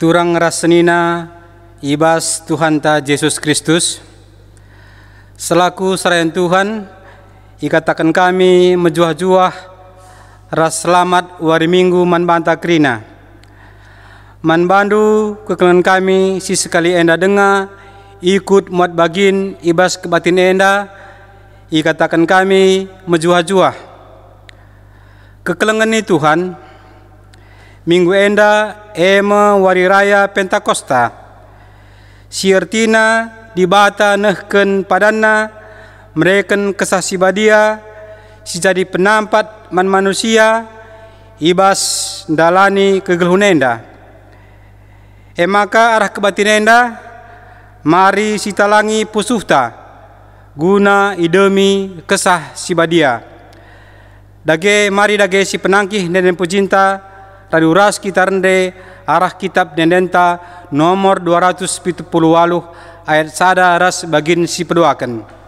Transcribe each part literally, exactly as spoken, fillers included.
Turang ras senina i bas Tuhanta Jesus Kristus, selaku serayan Tuhan, ikataken kami mejuah-juah ras selamat wari Minggu man banta kerina. Man bandu kekelengen kami si sekali enda denga ikut muat bagin i bas kebaktin enda, ikataken kami mejuah-juah. Kekelengen ni Tuhan, minggu enda e me Wari Raya Pentakosta, si ertina Dibata nehken padanNa mereken Kesah Si Badia si jadi penampat man manusia i bas ndalani kegeluhen enda. E maka arah kebaktin enda, mari sitalangi pusuhta guna idemi Kesah Si Badia. Dage, mari dage sipenangkih ende-enden pujinta radu ras kita rende arah Kitab Ende-endenta nomor dua ratus pitu puluh waluh ayat sada ras bagin si peduaken.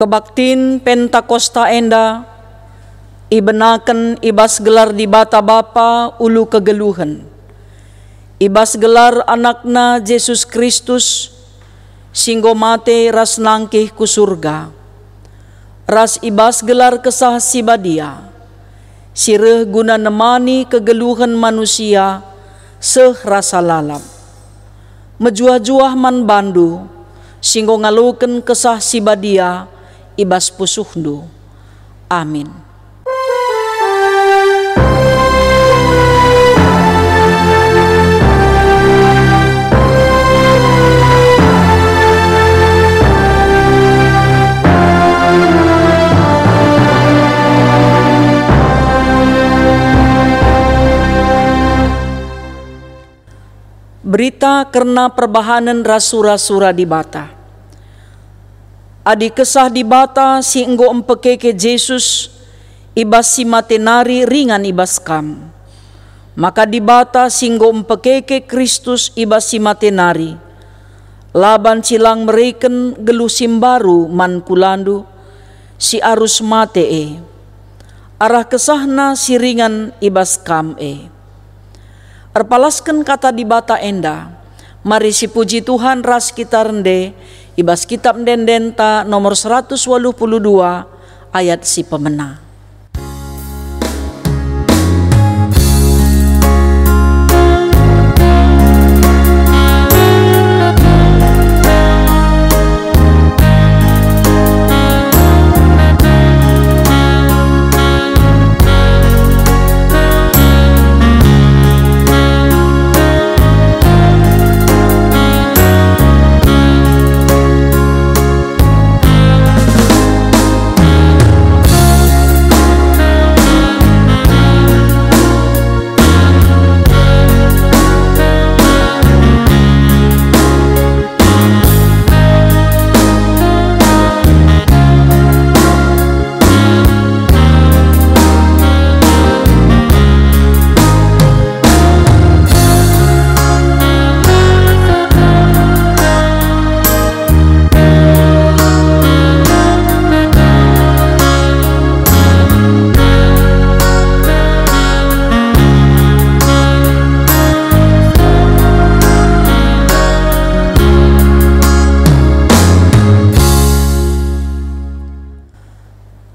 Kebaktin Pentakosta enda ibenaken i bas gelar Dibata Bapa ulu kegeluhen, i bas gelar AnakNa Jesus Kristus, si enggo mate ras nangkih ku Surga, ras i bas gelar Kesah Si Badia, si reh guna nemani kegeluhen manusia seh rasa lalap. Mejuah-juah man bandu, si enggo ngaloken Kesah Si Badia i bas pusuhndu. Amin. Berita kerna perbahanen ras sura-sura Dibata. Adi Kesah Dibata si enggo mpekeke Jesus i bas si mate nari ringan i bas kam, maka Dibata si enggo mpekeke Kristus i bas si mate nari, la banci lang mereken geluh si mbaru man kulandu si arus mate e, arah KesahNa si ringan i bas kam e. Erpalasken Kata Dibata enda, mari sipuji Tuhan ras kita rende i bas Kitab Ende-endenta nomor seratus waluh puluh dua, ayat si pemena.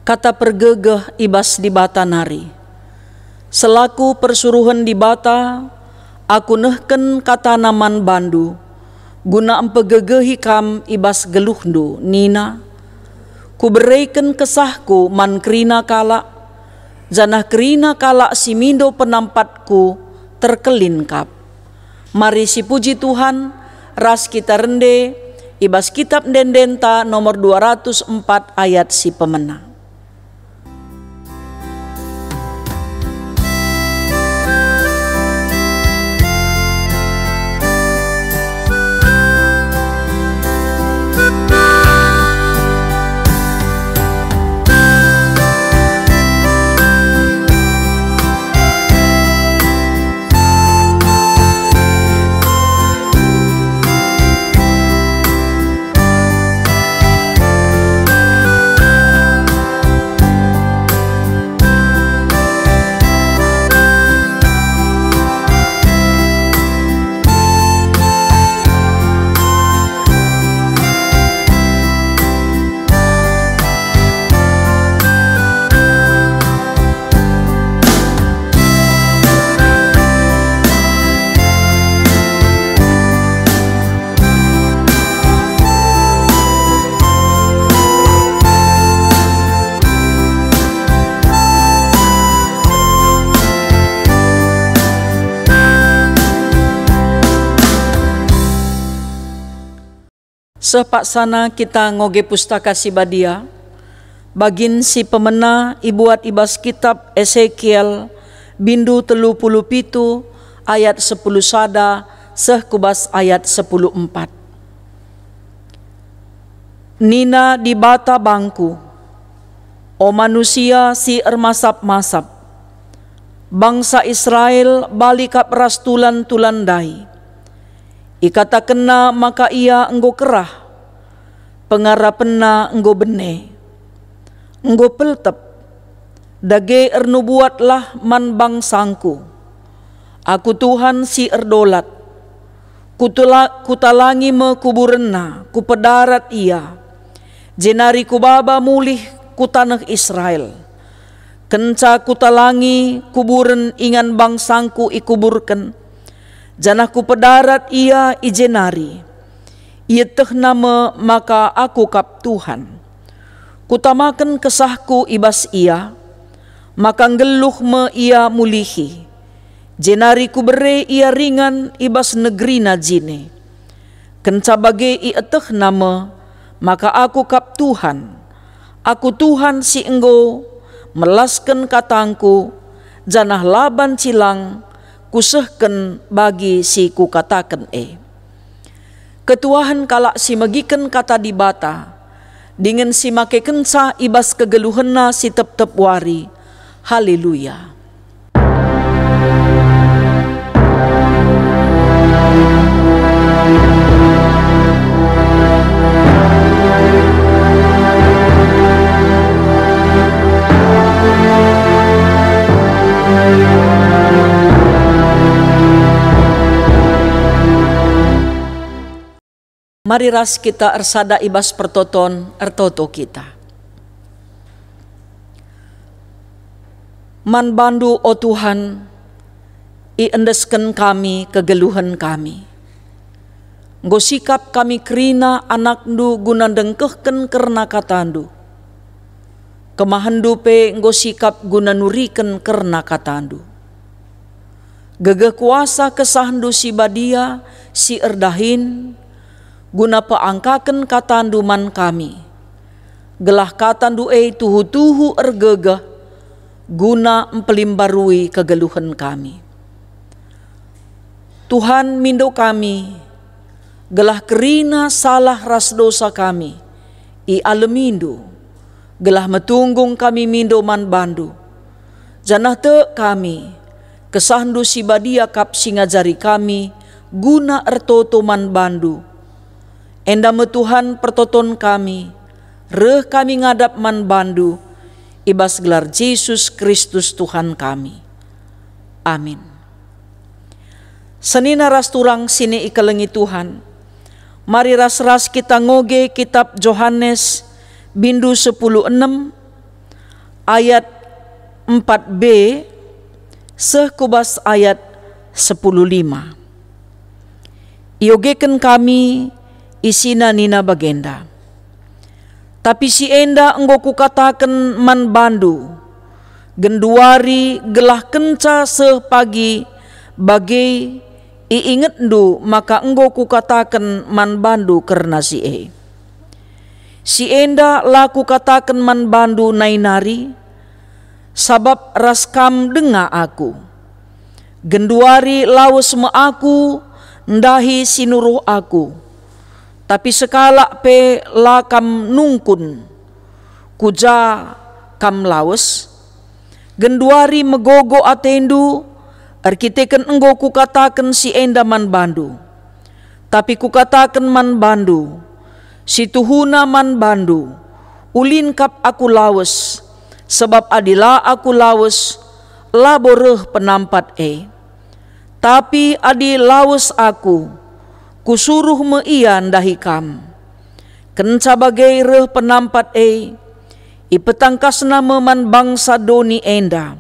Kata pergegeh i bas Dibata nari. Selaku persuruhen Dibata, aku nehken katana man bandu, guna mpegegehi kam i bas geluhndu, nina, Kubereken kesahku man kerina kalak, janah kerina kalak si mindo penampatku terkelin kap. Mari sipuji Tuhan, ras kita rende i bas Kitap Ende-endenta nomor dua ratus empat ayat si pemena. Seh paksana kita ngoge Pustaka Si Badia, bagin si pemena ibuat i bas Kitap Esekiel, bindu telu puluh pitu, ayat sepuluh sada seh ku bas ayat sepuluh empat. Nina Dibata bangku, O manusia si ermasap-masap, bangsa Israel bali kap ras tulan-tulan ndai. Ikatakenna maka ia enggo kerah, pengarapenna enggo bene, enggo peltep. Dage ernubuatlah man bangsangku. Aku Tuhan si erdolat. Kutula-, kutalangi me kuburenna, kupedarat ia, jenari kubaba mulih ku taneh Israel. Kenca kutalangi kuburen ingan bangsangku ikuburken, janah kupedarat ia i jenari. Ietehna me maka Aku kap Tuhan. Kutamaken kesahku i bas ia, maka nggeluh me ia mulihi, jenari kubere ia ringan i bas negerina jine. Kenca bage ietehna me maka Aku kap Tuhan. Aku Tuhan si enggo melasken katangku, janah la banci lang kusehken bagi si kukataken e. Ketuahen kalak si megiken kata Dibata, dingen si makekenca i bas kegeluhenna si tep-tep wari. Haleluya! Mari ras kita ersada i bas pertoton, ertoto kita. Man bandu, o Tuhan, iendesken kami kegeluhen kami. Enggo sikap kami kerina anakndu guna ndengkehken kerna katandu. Kemahenndu pe enggo sikap guna nuriken kerna katandu. Gegeh kuasa kesahndu si badia, si erdahin, guna peangkaken katandu man kami, gelah katandu e tuhu-tuhu ergegeh guna mpelimbarui kegeluhen kami. Tuhan, mindo kami, gelah kerina salah ras dosa kami ialemindu, gelah metunggung kami mindo man bandu. Janah tek kami, kesahndu si badia kap si ngajari kami guna ertoto man bandu. Enda me Tuhan pertoton kami, reh kami ngadap man bandu, i bas gelar Jesus Kristus Tuhan kami. Amin. Senina ras turang si ikelengi Tuhan, mari ras-ras kita ngoge Kitap Johanes, bindu sepuluh enem, ayat empat b seh ku bas ayat sepuluh lima. Iogeken kami isina nina bagenda, "Tapi si enda enggo kukataken man bandu, genduari gelah kenca seh pagi bage iingetndu maka enggo kukataken man bandu kerna si e. Si enda la kukataken man bandu nai nari, sabap ras kam denga aku. Genduari lawes me aku ndahi si nuruh aku, tapi sekalak pe la kam nungkun ku ja kam lawes. Genduari megogo atendu erkiteken enggo kukataken si enda man bandu. Tapi kukataken man bandu, si tuhuna man bandu, ulin kap aku lawes, sabap adi la aku lawes, labo reh penampat e. Tapi adi lawes aku, kusuruh me ia ndahi kam." Kenca bage reh penampat e, ipetangkasna me man bangsa doni enda,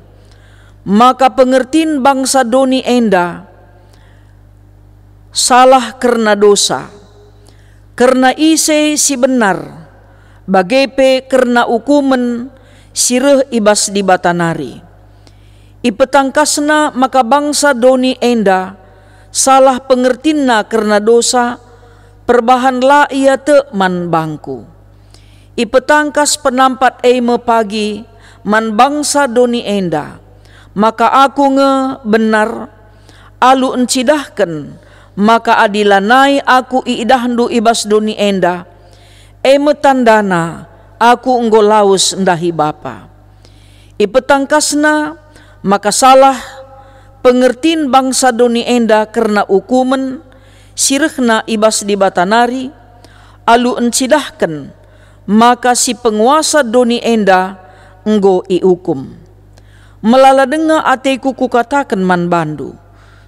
maka pengertin bangsa doni enda salah kerna dosa, kerna ise si benar, bage pe kerna ukumen si reh i bas Dibata nari. Ipetangkasna maka bangsa doni enda salah pengertinna kerna dosa, perbahan la ia tek man bangku. Ipetangkas penampat e me pagi man bangsa doni enda, maka aku nge benar, alu encidahken maka adi lanai aku iidahndu i bas doni enda, e me tandana aku enggo lawes ndahi Bapa. Ipetangkasna maka salah pengertin bangsa doni enda kerna ukumen si rehna i bas Dibata nari, alu encidahken maka si penguasa doni enda enggo iukum. Melala denga ateku kukataken man bandu,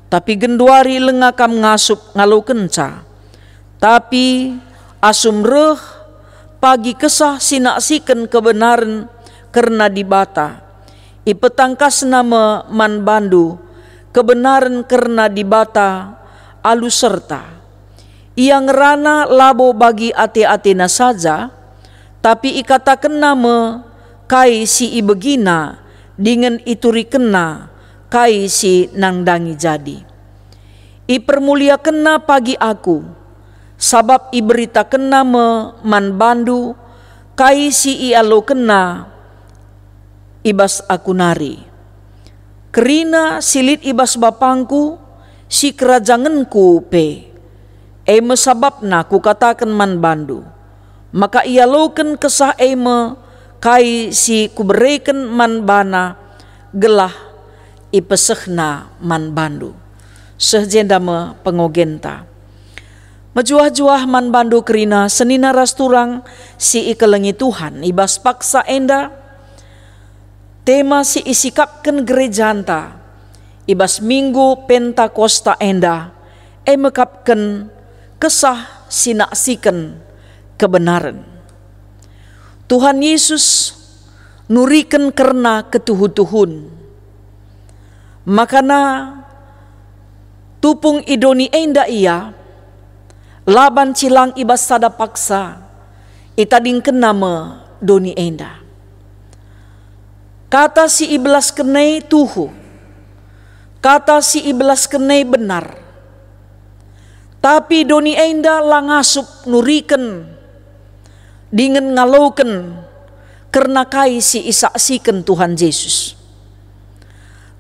tapi genduari langa kam ngasup ngalokenca. Tapi asum reh pagi Kesah si naksiken kebenaren kerna Dibata, ipetangkasna me man bandu kebenaren kerna Dibata alu serta. Ia ngerana labo bagi ate-atena saja, tapi ikatakenna me kai si ibegina dingen iturikenna kai si nandangi jadi. Ipermuliakenna pagi aku, sabap iberitakenna me man bandu kai si ialokenna i bas aku nari. Kerina si lit i bas bapangku, si kerajangenku pe. E me sabapna kukataken man bandu, maka ialoken Kesah e me kai si kubereken man bana, gelah ipesehna man bandu. Seh jenda me pengogenta. Mejuah-juah man bandu kerina senina ras turang si ikelengi Tuhan i bas paksa enda. Tema si isikapken gerejanta i bas Minggu Pentakosta enda e mekapken Kesah si naksiken kebenaren. Tuhan Yesus nuriken kerna ketuhu-tuhun. Makana tupung i doni enda ia, la banci lang i bas sada paksa, itadingkenna me doni enda. Kata si ibelasken e tuhu, kata si ibelasken e benar. Tapi doni enda la ngasup nuriken dingen ngaloken kerna kai si isaksiken Tuhan Jesus.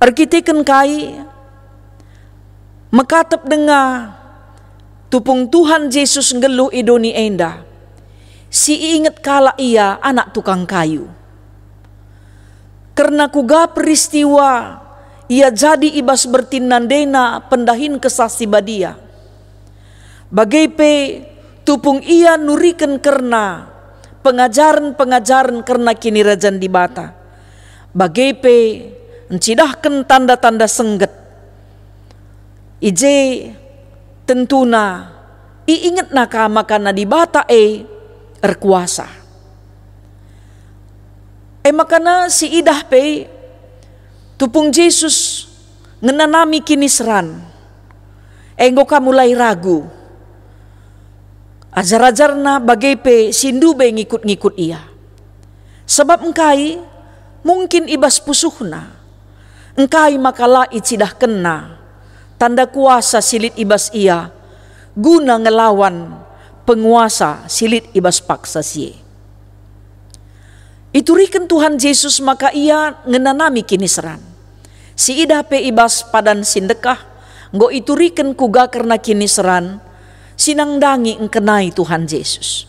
Erkiteken kai mekatep denga tupung Tuhan Jesus nggeluh i doni enda, si iinget kalak ia anak tukang kayu. Kerna kuga peristiwa ia jadi i bas bertin nandena pendahin Kesah Si Badia. Bage pe tupung ia nuriken kerna pengajaren-pengajaren kerna Kinirajan Dibata. Bage pe ncidahken tanda-tanda sengget. I je tentuna iingetna ka maka Dibata e erkuasa. E maka na si idah pe tupung Jesus ngenanami kiniseran, enggo ka mulai ragu ajar-ajarna bage pe si ndube ngikut-ngikut ia. Sabap engkai? Mungkin i bas pusuhna, engkai maka la icidahkenna tanda kuasa si lit i bas ia guna ngelawan penguasa si lit i bas paksa si e? Ituriken Tuhan Jesus maka ia ngenanami kiniseran. Si idah pe i bas padan si ndekah, enggo ituriken kuga kerna kiniseran si nandangi engkenai Tuhan Jesus.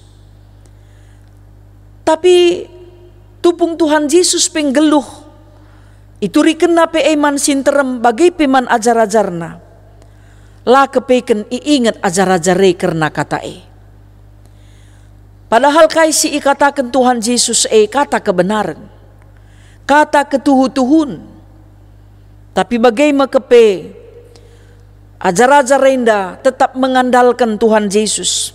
Tapi tupung Tuhan Jesus pe nggeluh, iturikenna pe e man si nterem bage pe man ajar-ajarna. La kepeken iinget ajar-ajar e kerna kata e. Padahal kai si ikataken Tuhan Jesus e kata kebenaren, kata ketuhu-tuhun. Tapi bage me kepe, ajar-ajar enda tetap mengandalken Tuhan Jesus.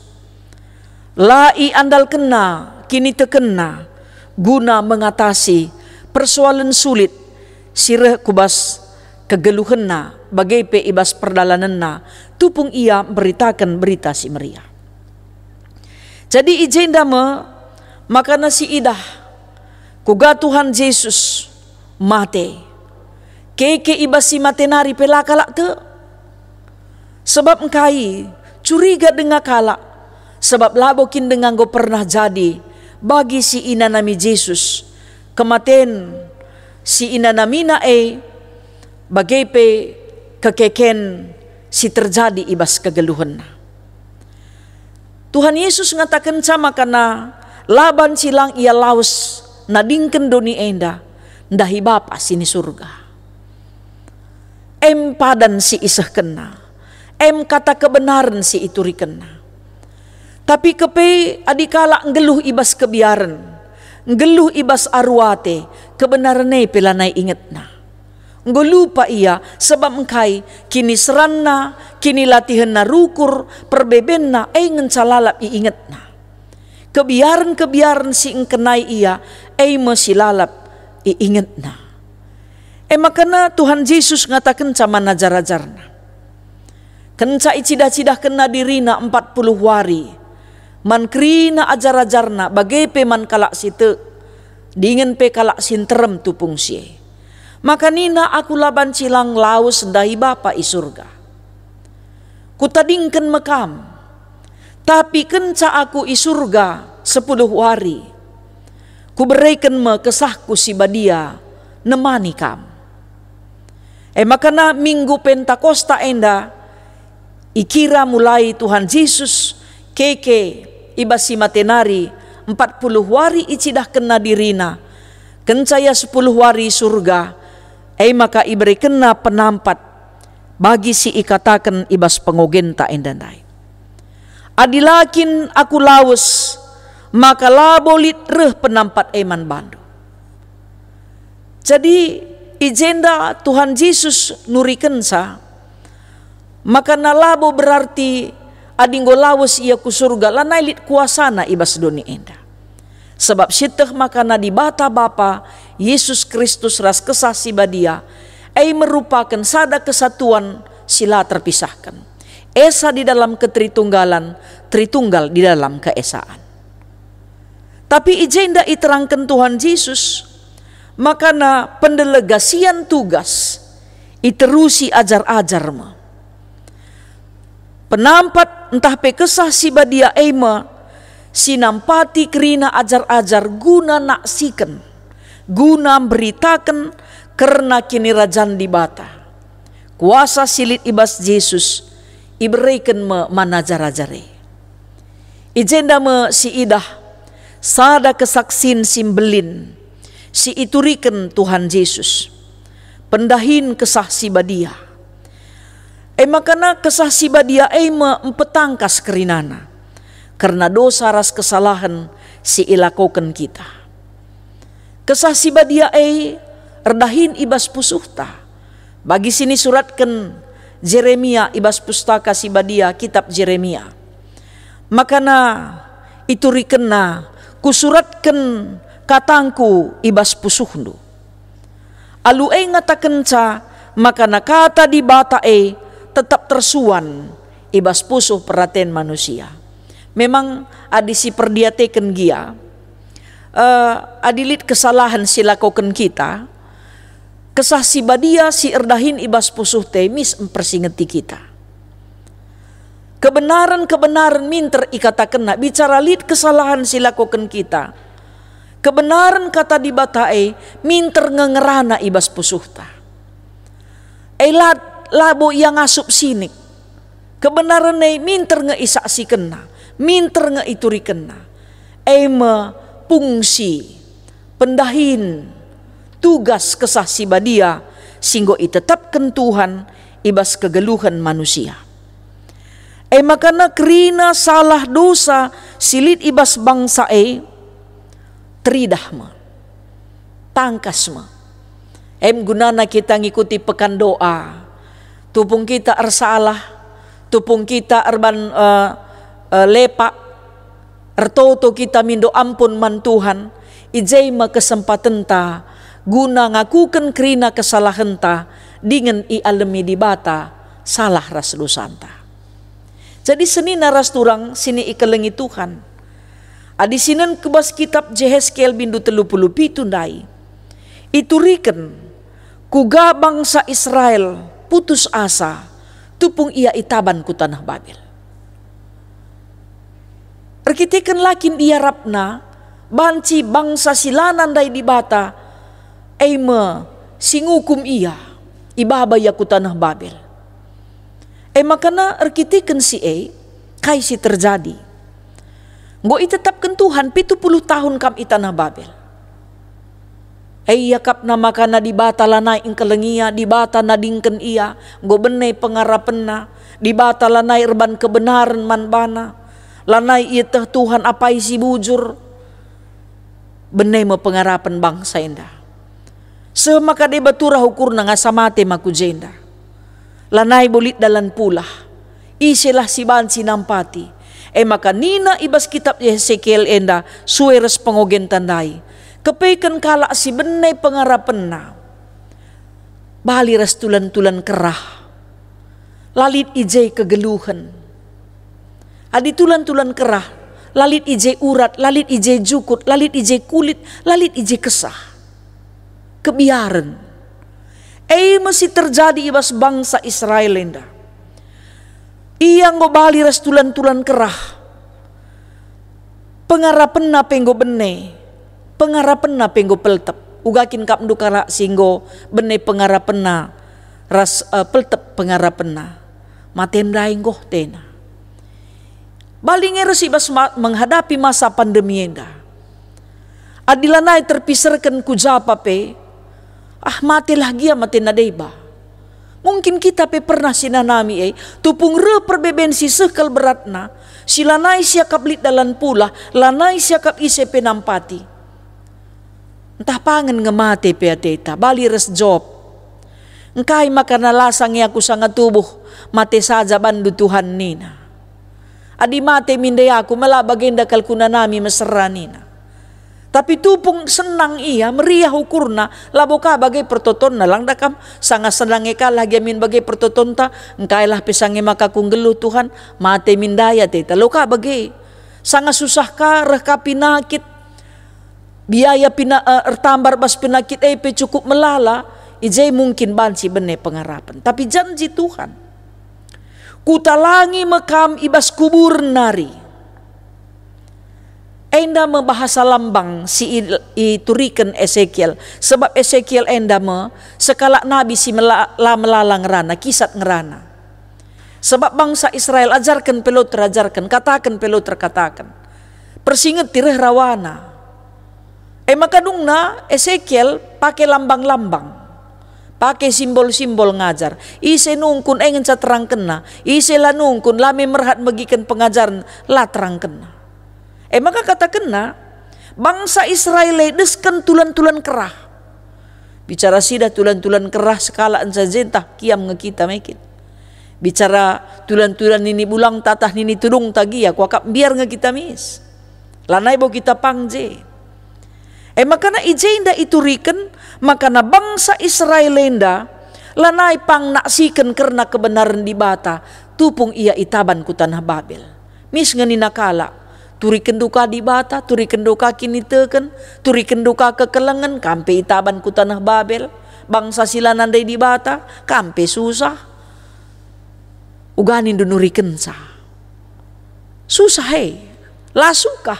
La iandalkenna kinitekenna guna mengatasi persoalen sulit si reh ku bas kegeluhenna, bage pe i bas perdalanenna tupung ia mberitaken Berita Si Meriah. Jadi i jenda me makana si idah kuga Tuhan Jesus mate. Keke i bas si mate nari pe la kalak tek. Sebab engkai? Curiga denga kalak, sebab labo kin denga enggo pernah jadi bagi si inanami Jesus kematen si inanamina e, bage pe kekeken si terjadi i bas kegeluhenna. Tuhan Yesus ngatakenca makana la banci lang ia lawes nadingken doni enda ndahi Bapa si ni Surga. Em padan si isehkenna, em kata kebenaren si iturikenna. Tapi kepe adi kalak nggeluh i bas kebiaren, nggeluh i bas aru ate, kebenaren e pe lanai ingetna. Enggo lupa ia, sebab engkai? Kiniseranna, kinilatihenna rukur, perbebenna, e ngenca lalap iingetna. Kebiaren-kebiaren si engkenai ia, e me si lalap iingetna. E makana Tuhan Jesus ngatakenca man ajar-ajarna, kenca icidah-cidahkenna diriNa empat puluh wari, man kerina ajar-ajarNa bage pe man kalak si tek, dingen pe kalak si nterem tupung si e. Maka nina, "Aku la banci lang lawes ndahi Bapa i Surga. Kutadingken me Kam, tapi kenca Aku i Surga sepuluh wari, Kubereken me KesahKu Si Badia nemani Kam." E makana Minggu Pentakosta enda ikira mulai Tuhan Jesus keke i bas si mate nari, empat puluh wari icidahkenNa diriNa, kenca Ia sepuluh wari i Surga, e maka iberekenNa penampat bagi si ikataken i bas pengogenta enda ndai, "Adi la kin Aku lawes, maka labo lit reh penampat e man bandu." Jadi, i jenda Tuhan Jesus nurikenca, makana labo berarti adi enggo lawes Ia ku Surga, lanai lit kuasaNa i bas doni enda. Sebab sieteh makana Dibata Bapa, Yesus Kristus ras Kesah Si Badia, e merupaken sada kesatuan si la terpisahken. Esa di dalam keteritunggalan, Tritunggal di dalam keesaan. Tapi i jenda iterangken Tuhan Jesus, makana pendelegasian tugas iterusi ajar-ajar me. Penampat ntah pe Kesah Si Badia e me si nampati kerina ajar-ajar guna naksiken, guna mberitaken kerna Kinirajan Dibata. Kuasa si lit i bas Jesus ibereken me man ajar-ajar e. I jenda me si idah sada kesaksin si mbelin si ituriken Tuhan Jesus, pendahin Kesah Si Badia. E makana Kesah Si Badia e me mpetangkas kerinana kerna dosa ras kesalahen si ilakoken kita. Kesah Si Badia e erdahin i bas pusuhta, bagi si nisuratken Jeremia i bas Pustaka Si Badia, Kitap Jeremia. Makana iturikenna, "Kusuratken katangku i bas pusuhndu. Alu e ngatakenca maka kata Dibata e tetap tersuan i bas pusuh peraten manusia. Memang adi siperdiateken gia, eh, adi lit kesalahen si lakoken kita, Kesah Si Badia si erdahin i bas pusuhta e mis mpersingeti kita. Kebenaren-kebenaren minter ikatakenna, bicara lit kesalahen si lakoken kita. Kebenaren kata Dibata e minter nge ngerana i bas pusuhta. E la, labo ia ngasup sinik. Kebenaren e minter nge isaksikenna, minter nge iturikenna. E me fungsi, pendahin, tugas Kesah Si Badia si enggo itetapken Tuhan i bas kegeluhen manusia. E maka kerina salah dosa si lit i bas bangsa e, teridah me, tangkas me. Em gunana kita ngikuti pekan doa. Tupung kita ersalah, tupung kita erban, eh, eh, lepak, ertoto kita mindo ampun man Tuhan, i je me kesempatenta guna ngakuken kerina kesalahenta dingen ialemi Dibata salah ras dosanta. Jadi senina ras turang si ikelengi Tuhan. Adi sinen ku bas kitap Jeheskel bindu telu puluh pitu ndai, ituriken kuga bangsa Israel putus asa, tupung ia itaban ku taneh Babel. Erkiteken la kin iarapna banci bangsa si la nandai Dibata, e me si ngukum ia, ibaba ia ku taneh Babel. E maka erkiteken si e, kai si terjadi? Enggo itetapken Tuhan pitu puluh tahun kam i taneh Babel. E iakapna maka Dibata lanai engkelengi ia, Dibata nadingken ia, enggo bene pengarapenna, Dibata lanai erban kebenaren man bana, lanai ieteh Tuhan apai si bujur. Bene me pengarapen bangsa enda. Seh maka deba turah ukurna ngasa mate ma ku jenda. Lanai bo lit dalan pulah. Iselah si banci nampati. E maka nina i bas kitap Esekiel enda sue ras pengogenta ndai. Kepeken kalak si bene pengarapenna. Bali ras tulan-tulan kerah. La lit i je kegeluhen. Adi tulan-tulan kerah, la lit i je urat, la lit i je jukut, la lit i je kulit, la lit i je kesah. Kebiaren. E me si terjadi i bas bangsa Israel enda. Ia enggo bali ras tulan-tulan kerah. Pengarapenna pe enggo bene, pengarapenna pe enggo peltep. Uga kin kap ndu kalak si enggo bene pengarapenna ras, eh, peltep pengarapenna. Mate ndai enggo tena. Bali nge ras i bas ma-, menghadapi masa pandemi enda. Adi lanai terpiserken ku japa pe, ah, matelah gia mate na deba. Mungkin kita pe pernah si nanami e, tupung reh perbeben si seh kal beratna, si lanai siakap lit dalan pulah, lanai siakap ise pe nampati. Ntah pangen nge mate pe ateta, bali ras Job. Engkai maka nalasang nge aku sanga tubuh, mate saja bandu Tuhan nina. Adi mate min ndai aku, mela bagenda kal kunanami mesera nina. Tapi tupung senang ia, meriah ukurna, labo ka bage pertotonna, lang dakam sanga senang e kalah gia min bage pertotonta, engkailah pe sange maka kunggeluh Tuhan, mate min ndai ateta, lo ka bage. Sanga susah ka, reh ka pinakit, biaya pina-, eh, ertambar bas penakit e pe cukup melala, i je mungkin banci bene pengarapen. Tapi janji Tuhan, "Kutalangi me kam i bas kuburen nari." Enda me bahasa lambang si i-, ituriken Esekiel, sebab Esekiel enda me sekalak nabi si mela-, la melala ngerana, kisat ngerana. Sebab bangsa Israel ajarken pe lot terajarken, kataken pe lot terkataken. Persingeti reh rawana. E maka dungna Esekiel pake lambang-lambang, pake simbol-simbol ngajar. Ise nungkun e ngenca terangkenna, ise la nungkun la me merhat megiken pengajaren, la terangkenna. E maka katakenna, bangsa Israel e desken tulan-tulan kerah. Bicara sidah tulan-tulan kerah sekalak nca jentah kiam nge kita mekit. Bicara tulan-tulan nini bulang tatah nini tudung tagia kuakap mbiar nge kita mis. Lanai bo kita pang je. E makana i jenda ituriken makana bangsa Israel enda lanai pang naksiken kerna kebenaren Dibata, tupung ia itaban ku taneh Babel. Mis nge nina kalak, "Turikenndu ka Dibata, turikenndu ka kiniteken, turikenndu ka kekelengen, kam pe itaban ku taneh Babel, bangsa si la nandai Dibata, kam pe susah. Uga nindu nurikenca." Susah e, la sukah.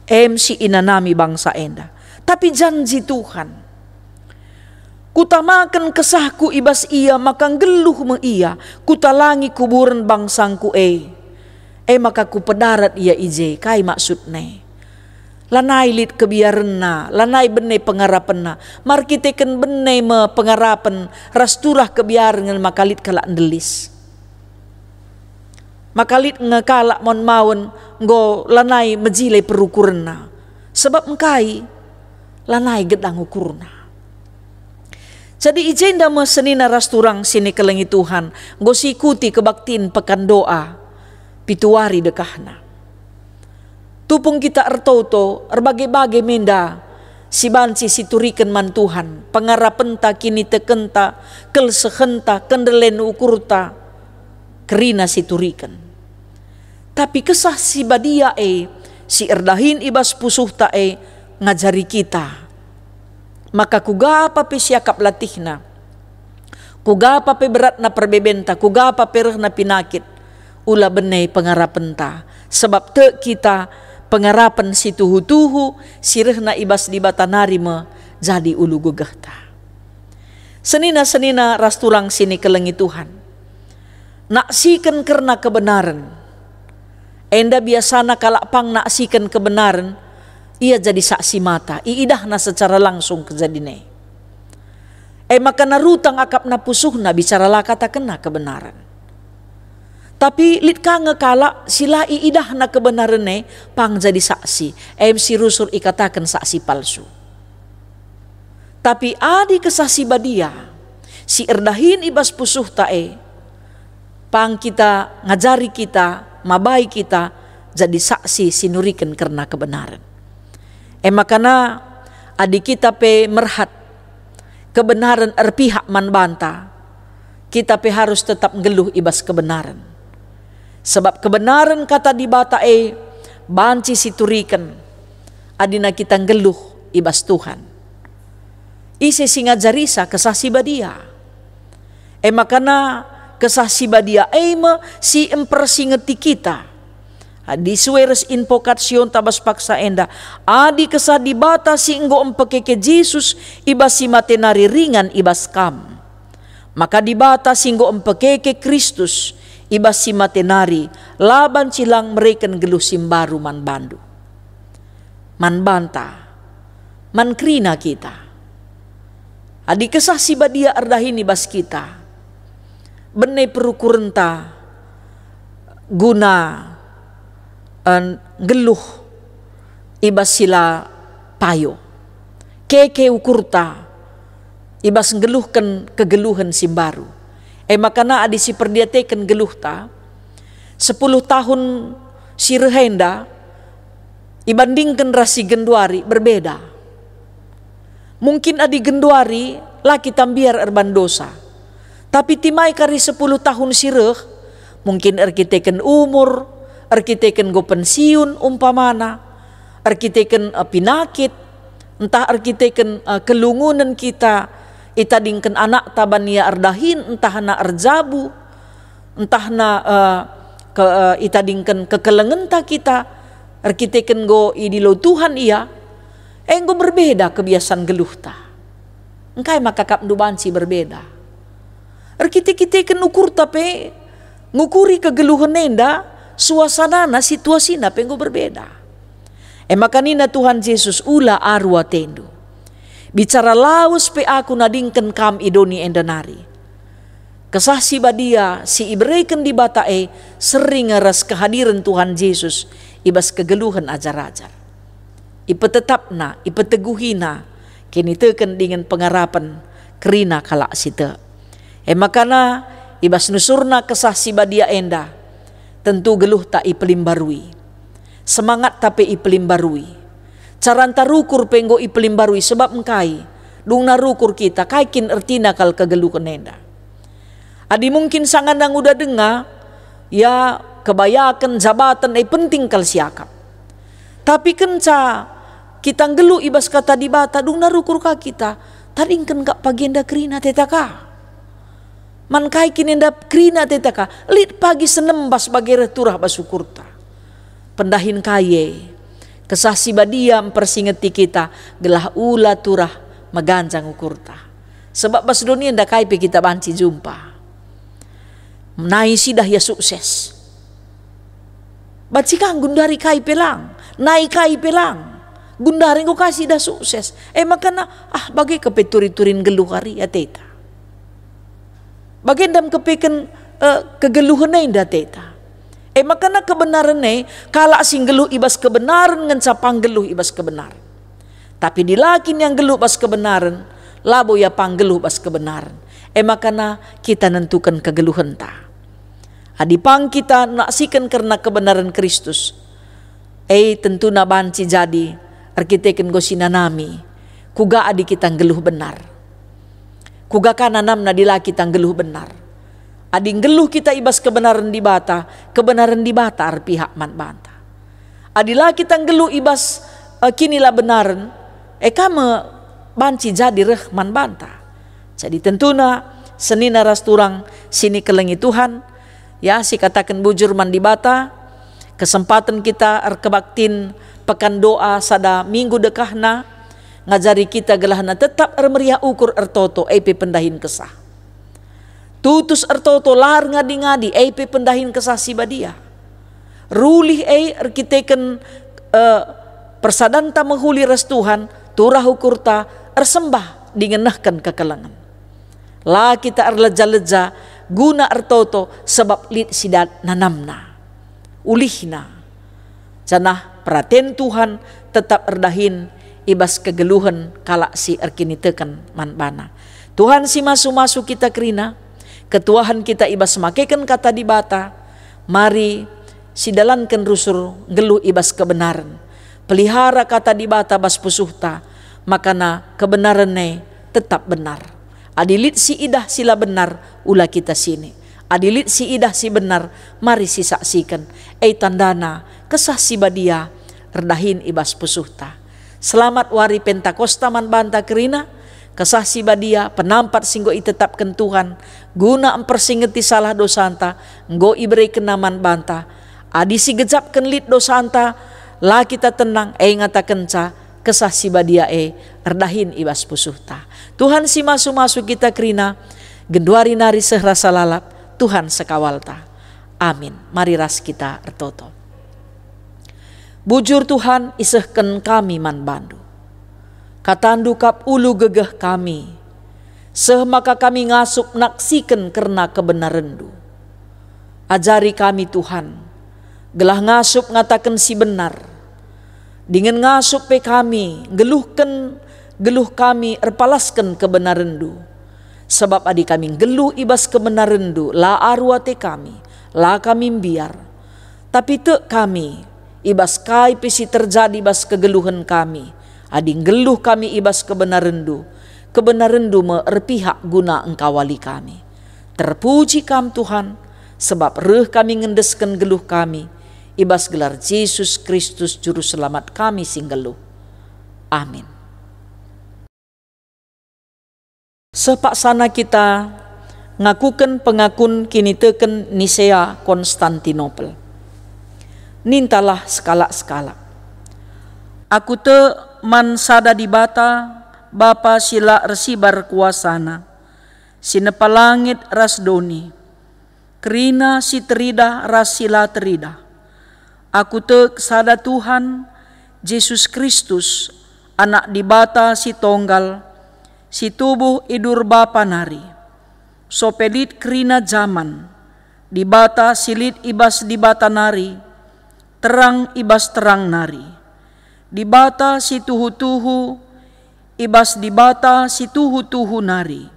Em si inanami bangsa enda. Tapi janji Tuhan, "Kutamaken kesahku i bas ia, maka nggeluh me ia, kutalangi kuburen bangsangku e." E maka kupedarat ia i je. Kai maksudna e? Lanai lit kebiarenna, lanai bene pengarapenna. Markiteken bene me pengarapen ras turah kebiaren maka lit kalak ndelis. Maka lit nge kalak maun-maun enggo lanai mejile perukurenna. Sebab engkai? Lanai gedang ukurna. Jadi i jenda me senina ras turang si nikelengi Tuhan, enggo siikuti kebaktin pekan doa, pitu wari dekahna. Tupung kita ertoto, erbage-bage me enda si banci situriken man Tuhan, pengarapenta, kinitekenta, kelsehenta, kendelen ukurta, kerina situriken. Tapi Kesah Si Badia e, si erdahin i bas pusuhta e, ngajari kita maka kuga pe siakap latihna, kuga pe beratna perbebenta, kuga pe rehna pinakit, ula bene pengarapenta, sebab tek kita pengarapen si tuhu-tuhu si rehna i bas Dibata nari me jadi ulu gegehta. Senina-senina ras turang si nikelengi Tuhan, naksiken kerna kebenaren. Enda biasana kalak pang naksiken kebenaren, ia jadi saksi mata, iidahna secara langsung kejadin e. E maka narutang akapna pusuhna bicara la katakenna kebenaren. Tapi lit ka nge kalak si la iidahna kebenaren e pang jadi saksi, em si rusur ikataken saksi palsu. Tapi adi Kesah Si Badia si erdahin i bas pusuhta e, pang kita, ngajari kita, mabai kita jadi saksi si nuriken kerna kebenaren. E makana, adi kita pe merhat kebenaren erpihak man banta, kita pe harus tetap nggeluh i bas kebenaren. Sebab kebenaren Kata Dibata e banci situriken adina kita nggeluh i bas Tuhan. Ise si ngajarisa Kesah Si Badia? E makana Kesah Si Badia e me si mpersingeti kita. Adi sue ras invokasionta bas paksa enda, adi Kesah Dibata si enggo mpekeke Jesus i bas si mate nari ringan i bas kam, maka Dibata si enggo mpekeke Kristus i bas si mate nari la banci lang mereken geluh si mbaru man bandu, man banta, man kerina kita. Adi Kesah Si Badia erdahin i bas kita, bene perukurenta guna, eh, nggeluh i bas si la payo. Keke ukurta i bas nggeluhken kegeluhen si mbaru. E makana adi siperdiateken geluhta, sepuluh tahun si reh enda ibandingken ras si genduari berbeda. Mungkin adi genduari la kita mbiar erban dosa, tapi timai kari sepuluh tahun si reh, mungkin erkiteken umur, erkiteken enggo pensiun umpamana, erkiteken, eh, pinakit, ntah erkiteken, eh, kelungunen kita, itadingken anakta ban ia erdahin, ntahna erjabu, ntahna, eh, ke-, eh, itadingken kekelengenta kita, erkiteken enggo idilo Tuhan ia, enggo berbeda kebiasaan geluhta. Engkai maka akapndu banci berbeda? Erkite-kiteken ukurta pe ngukuri kegeluhen enda, suasanana, situasina pe enggo berbeda. E maka nina Tuhan Jesus, "Ula aru atendu. Bicara lawes pe Aku nadingken kam i doni enda nari." Kesah Si Badia si ibereken Dibata e sering ras kehadiren Tuhan Jesus i bas kegeluhen ajar-ajar. Ipetetapna, ipeteguhina kiniteken dingen pengarapen kerina kalak si tek. E makana, i bas nusurna Kesah Si Badia enda, tentu geluhta ipelimbarui, semangatta pe ipelimbarui, Caranta rukur pe enggo ipelimbarui, sebab engkai? Dungna rukur kita, kai kin ertina kal kegeluhen enda? Adi mungkin sangana nguda denga, ya, kebayaken, jabaten, eh, penting kal siakap. Tapi kenca kita nggeluh i bas Kata Dibata, dungna rukur ka kita, tadingken kap bagenda kerina ateta ka. Man kai kin enda kerina ateta ka, lit pagi senembas bage reh turah bas ukurta. Pendahin kai e, Kesah Si Badia mpersingeti kita gelah ula turah meganjang ukurta. Sebab bas doni enda kai pe kita banci jumpa. Nai sidah ia sukses. Banci ka nggundari kai pe lang, nai kai pe lang. Gundari enggo ka sidah sukses. E makana, ah, bage kepe turi-turin nggeluh kari ateta. Bage ndam kepeken, eh, kegeluhen enda ateta. E makana kebenaren e, kalak si nggeluh i bas kebenaren ngenca pang nggeluh i bas kebenaren. Tapi adi la kin ia nggeluh bas kebenaren, labo ia pang nggeluh bas kebenaren. E makana kita nentuken kegeluhenta. Adi pang kita naksiken kerna kebenaren Kristus, e tentuna banci jadi erkiteken enggo sinanami, kuga adi kita nggeluh benar. Kuga ka nanamna adi la kita nggeluh benar. Adi nggeluh kita i bas kebenaren Dibata, kebenaren Dibata erpihak man banta. Adi la kita nggeluh i bas, eh, kinilabenaren, e ka me banci jadi reh man banta. Jadi tentuna senina ras turang si ikelengi Tuhan, ya, sikataken bujur man Dibata, kesempaten kita erkebaktin pekan doa sada minggu dekahna, ngajari kita gelahna tetap ermeriah ukur ertoto, e pe pendahin Kesah. Tutus ertoto, la erngadi-ngadi, e pe pendahin Kesah Si Badia. Rulih e erkiteken, eh, persadanta mehuli ras Tuhan, turah ukurta, ersembah dingen nehken kekelengen. La kita erleja-leja guna ertoto, sebab lit si dat nanamna, ulihna. Janah peraten Tuhan tetap erdahin i bas kegeluhen kalak si erkiniteken man baNa. Tuhan si masu-masu kita kerina, ketuahen kita i bas makeken Kata Dibata, mari sidalanken rusur nggeluh i bas kebenaren. Pelihara Kata Dibata bas pusuhta, makana kebenaren e tetap benar. Adi lit si idah si la benar, ula kita sini. Adi lit si idah si benar, mari sisaksiken. E tandana Kesah Si Badia erdahin i bas pusuhta. Selamat wari Pentakosta man banta kerina, Kesah Si Badia penampat si enggo itetapken Tuhan guna mpersingeti salah dosanta enggo iberekenNa man banta. Adi sigejapken lit dosanta, la kita tenang, e ngatakenca Kesah Si Badia e erdahin i bas pusuhta. Tuhan si masu-masu kita kerina, genduari nari seh rasa lalap, Tuhan sekawalta. Amin. Mari ras kita ertoto. Bujur Tuhan, isehken kami man baNdu. KataNdu kap ulu gegeh kami, seh maka kami ngasup naksiken kerna kebenarenNdu. Ajari kami, Tuhan, gelah ngasup ngataken si benar, dingen ngasup pe kami nggeluhken geluh kami erpalasken kebenarenNdu. Sebab adi kami nggeluh i bas kebenarenNdu, la aru ate kami, la kami mbiar. Tapi tek kami i bas kai pe si terjadi bas kegeluhen kami, adi nggeluh kami i bas kebenarenNdu, kebenarenNdu me erpihak guna engkawali kami. Terpuji Kam, Tuhan, sebab reh kami ngendesken geluh kami i bas gelar Jesus Kristus, Juru Selamat kami si nggeluh. Amin. Seh paksana kita ngakuken pengakun kiniteken Nisea Konstantinopel. Nintalah sekalak-sekalak. Aku tek man sada Dibata, Bapa si la ersibar kuasaNa, si nepa langit ras doni, kerina si teridah ras si la teridah. Aku tek sada Tuhan, Jesus Kristus, Anak Dibata si Tonggal, si tubuh i dur Bapa nari. Sope lit kerina jaman, Dibata si lit i bas Dibata nari, terang i bas terang nari. Dibata si tuhu-tuhu i bas Dibata si tuhu-tuhu nari,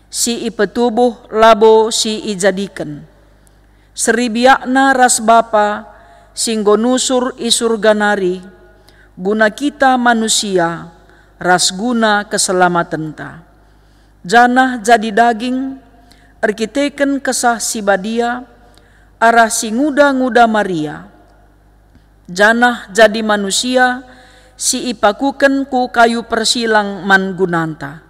si ipetubuh labo si ijadiken. Seribiakna ras Bapa si enggo nusur i Surga nari, guna kita manusia ras guna keselamatenta, janah jadi daging erkiteken Kesah Si Badia arah si nguda-nguda Maria, janah jadi manusia si ipakuken ku kayu persilang man gunanta,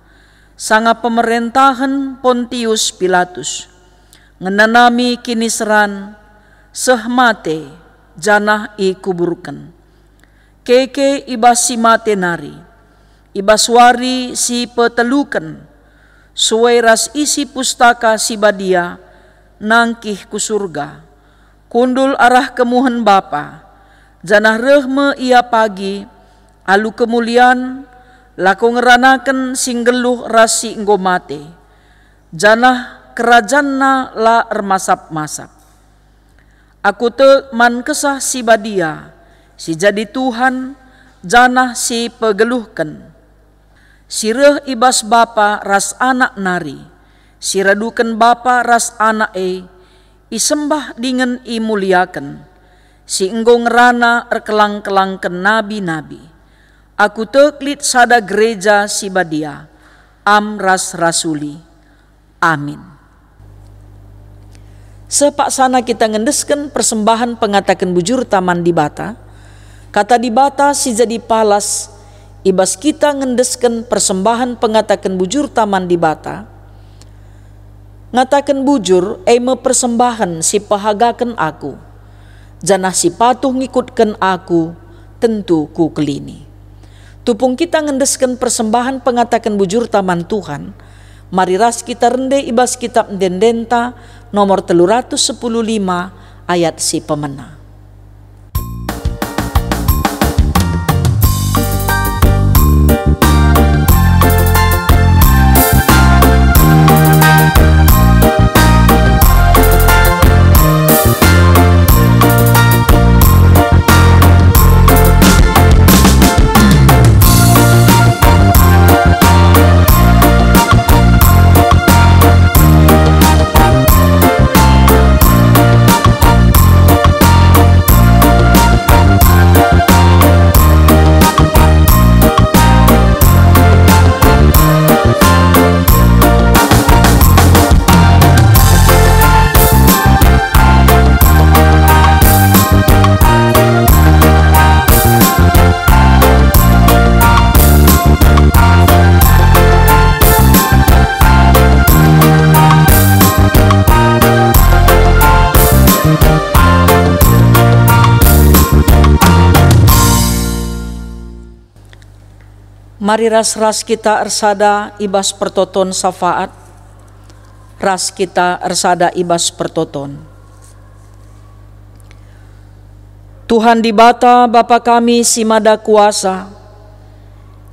sanga pemerentahen Pontius Pilatus, ngenanami kiniseran, seh mate, janah ikuburken. Keke i bas si mate nari, i bas wari si peteluken, sue ras isi Pustaka Si Badia, nangkih ku Surga, kundul arah kemuhen Bapa, janah reh me Ia pagi alu kemulian, lako ngeranaken si nggeluh ras si enggo mate, janah kerajanNa la ermasap-masap. Aku tek man Kesah Si Badia, si jadi Tuhan janah si pegeluhken, si reh i bas Bapa ras Anak nari, si raduken Bapa ras Anak e, isembah dingen imuliaken, si enggo ngerana erkelang-kelangken nabi-nabi. Aku tek lit sada gereja si badia, am ras rasuli. Amin. Sepaksana kita ngendesken persembahen pengataken bujurta man Dibata, Kata Dibata si jadi palas i bas kita ngendesken persembahen pengataken bujurta man Dibata, ngataken bujur e me persembahen si pehagaken aku, janah si patuh ngikutken aku, tentu kukelini. Tupung kita ngendesken persembahen pengataken bujurta man Tuhan, mari ras kita rende i bas Kitap Ende-endenta nomor telu ratus sepuluh lima ayat si pemena. Mari ras-ras kita ersada i bas pertoton syafaat. Ras kita ersada i bas pertoton. Tuhan Dibata, Bapa kami si Mada Kuasa,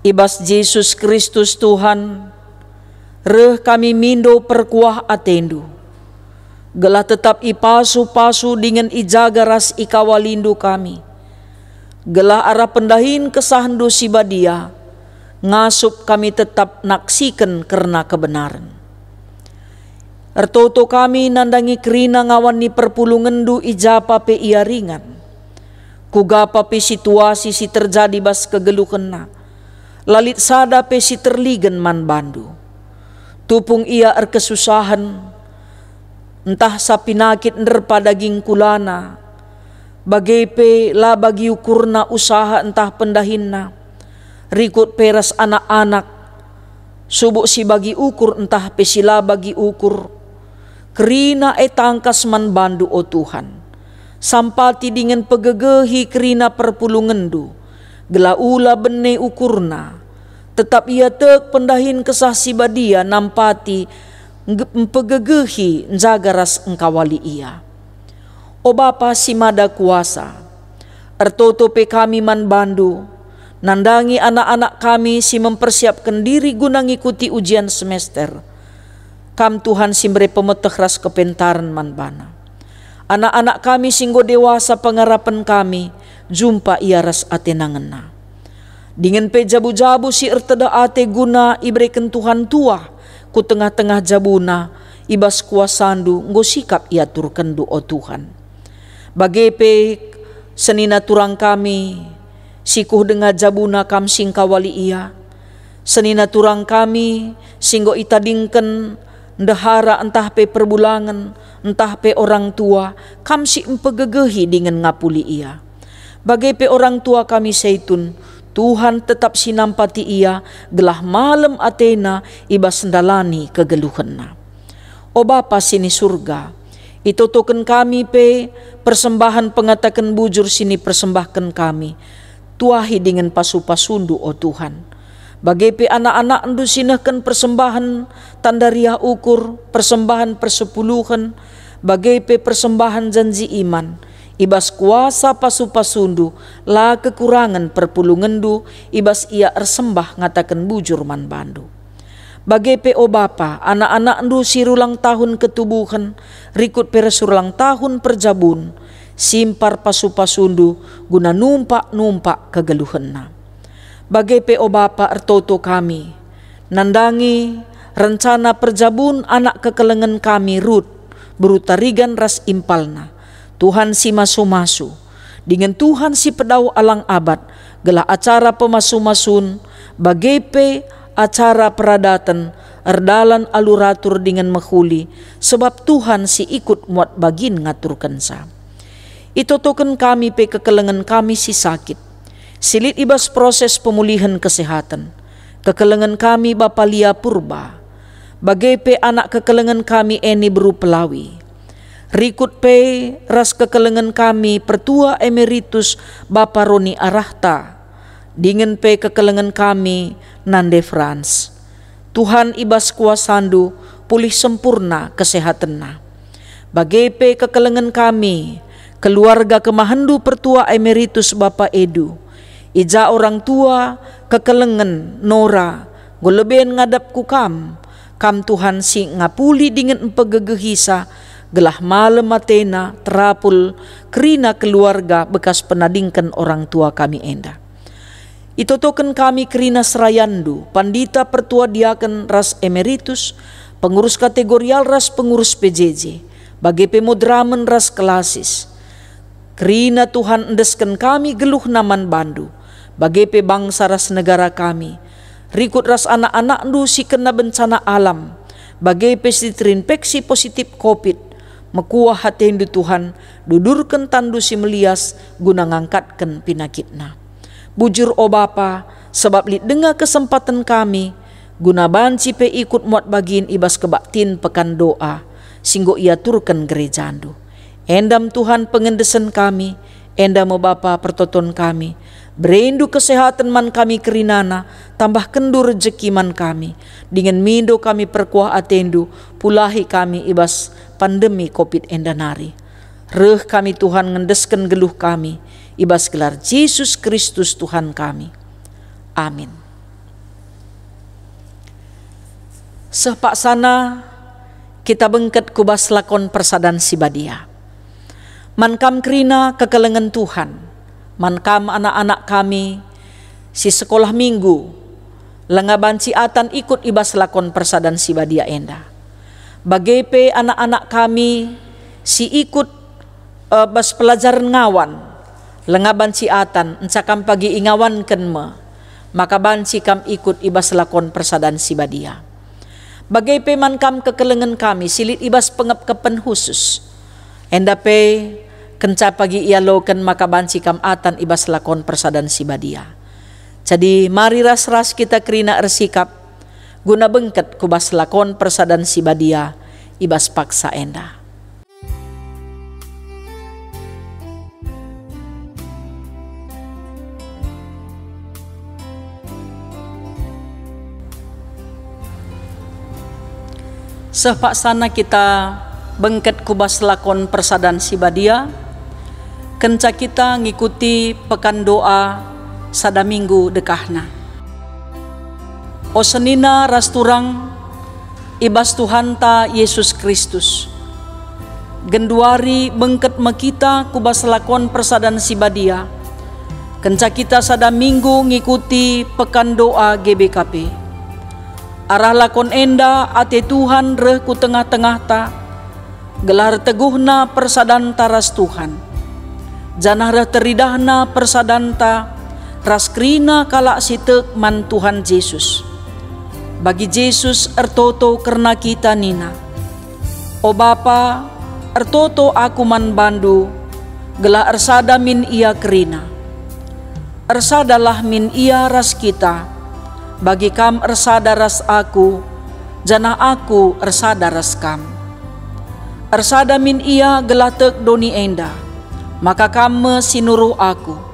i bas Jesus Kristus Tuhan, reh kami mindo perkuah ateNdu, gelah tetap ipasu-pasu dingen ijaga ras ikawalindu kami, gelah arah pendahin KesahNdu si Badia ngasup kami tetap naksiken kerna kebenaren. Ertoto kami nandangi kerina ngawan ni perpulungenNdu i japa pe ia ringan. Kuga pa pe situasi si terjadi bas kegeluhenna, la lit sada pe si terligen man bandu. Tupung ia erkesusahen, ntah sapinakit nderpa daging kulana, bage pe la bagi ukurna usaha ntah pendahinna, rikut pe ras anak-anak, subuk si bagi ukur ntah pe si la bagi ukur, kerina e tangkas man bandu, o Tuhan. Sampati dingen pegegehi kerina perpulungenNdu, gelah ula bene ukurna. Tetap ia tek pendahin Kesah Si Badia nampati, ngge-, mpegegehi, njaga ras engkawali ia. O Bapa si Mada Kuasa, ertoto pe kami man bandu, nandangi anak-anak kami si mempersiapken diri guna ngikuti ujian semester. Kam Tuhan si mbere pemeteh ras kepentaren man bana. Anak-anak kami si enggo dewasa pengarapen kami, jumpa ia ras atena ngena. Dingen pe jabu-jabu si ertedeh ate guna ibereken Tuhan tuah ku tengah-tengah jabuna, i bas kuasaNdu enggo sikap iaturkenNdu, o Tuhan. Bage pe senina turang kami, Si kuh denga jabuna Kam si ngkawali ia. Senina turang kami si enggo itadingken ndehara ntah pe perbulangen, ntah pe orang tua, Kam si mpegegehi dingen ngapuli ia. Bage pe orang tua kami Seitun, Tuhan tetap si nampati ia, gelah malem atena i bas ndalani kegeluhenna. O Bapa si ni Surga, itotoken kami pe persembahen pengataken bujur si nipersembahken kami. Tuahi dingen pasu-pasuNdu, o Tuhan. Bage pe anak-anakNdu si nehken persembahen tanda riah ukur, persembahen persepuluhen, bage pe persembahen janji iman, i bas kuasa pasu-pasuNdu, la kekurangen perpulungenNdu i bas ia ersembah ngataken bujur man baNdu. Bage pe, o Bapa, anak-anakNdu si rulang tahun ketubuhen, rikut pe ras rulang tahun perjabun, simpar pasu-pasuNdu guna numpak-numpak kegeluhenna. Bage pe, o Bapa, ertoto kami nandangi rencana perjabun anak kekelengen kami Rut, beru Tarigan ras impalna. Tuhan si masu-masu, dingen Tuhan si pedauh alang abad, gelah acara pemasu-masun, bage pe acara peradaten erdalan alu ratur dingen mehuli, sebab Tuhan si ikut muat bagin ngaturkenca. Itotoken kami pe kekelengen kami si sakit, si lit i bas proses pemulihen kesehaten. Kekelengen kami Bapa Lia Purba, bage pe anak kekelengen kami Eni beru Pelawi. Rikut pe ras kekelengen kami Pertua Emeritus Bapa Roni Arahta, dingen pe kekelengen kami Nande Frans. Tuhan, i bas kuasaNdu pulih sempurna kesehatenna. Bage pe kekelengen kami, keluarga kemahenNdu Pertua Emeritus Bapa Edu, i ja orang tua, kekelengen, Nora, enggo leben ngadap ku Kam. Kam Tuhan si ngapuli dingen mpegegehisa, gelah malem atena terapul kerina keluarga bekas penadingken orang tua kami enda. Itotoken kami kerina serayanNdu, pandita, pertua, diaken ras emeritus, pengurus kategorial ras pengurus P J J, bage pe moderamen ras klasis. Kerina Tuhan endesken kami geluhna man baNdu, bage pe bangsa ras negara kami, rikut ras anak-anakNdu si kena bencana alam, bage pe si terinfeksi positif covid. Mekuah ateNdu, Tuhan, dudurken tanNdu si melias guna ngangkatken pinakitna. Bujur, o Bapa, sebab lit denga kesempaten kami, guna banci pe ikut muat bagin i bas kebaktin pekan doa si enggo iaturken gerejaNdu. Enda me, Tuhan, pengendesen kami, enda me, Bapa, pertoton kami. BereNdu kesehaten man kami kerinana, tambahkenNdu rejeki man kami, dingen mindo kami perkuah ateNdu, pulahi kami i bas pandemi covid enda nari. Reh kami, Tuhan, ngendesken geluh kami, i bas gelar Jesus Kristus, Tuhan kami. Amin. Seh paksana kita bengket ku bas lakon persadan si badia. Man kam kerina kekelengen Tuhan, man kam anak-anak kami si sekolah minggu, langa banci atan ikut i bas lakon persadan si badia enda. Bage pe anak-anak kami si ikut, eh, bas pelajaren ngawan, langa banci atan, enca kam pagi ingawanken me, maka banci kam ikut i bas lakon persadan si badia. Bage pe man kam kekelengen kami si lit i bas pengepkepen khusus. Enda pe kenca pagi ialoken maka banci kam atan i bas lakon persadan si badia. Jadi mari ras-ras kita kerina ersikap guna bengket ku bas lakon persadan si badia i bas paksa enda. Seh paksana kita bengket ku bas lakon persadan si badia, kenca kita ngikuti pekan doa sada minggu dekahna. O senina ras turang i bas Tuhanta Jesus Kristus, genduari bengket me kita ku bas lakon persadan si badia, kenca kita sada minggu ngikuti pekan doa G B K P. Arah lakon enda ate Tuhan reh ku tengah-tengahta, gelah erteguhna persadanta ras Tuhan, janah reh teridahna persadanta ras kerina kalak si tek man Tuhan Jesus. Bagi Jesus ertoto kerna kita nina, "O Bapa, ertoto Aku man bandu, gelah ersada min ia kerina. Ersadalah min ia ras kita, bagi kam ersada ras Aku, janah Aku ersada ras kam. Ersada min ia gelah tek doni enda, maka kam me si nuruh Aku."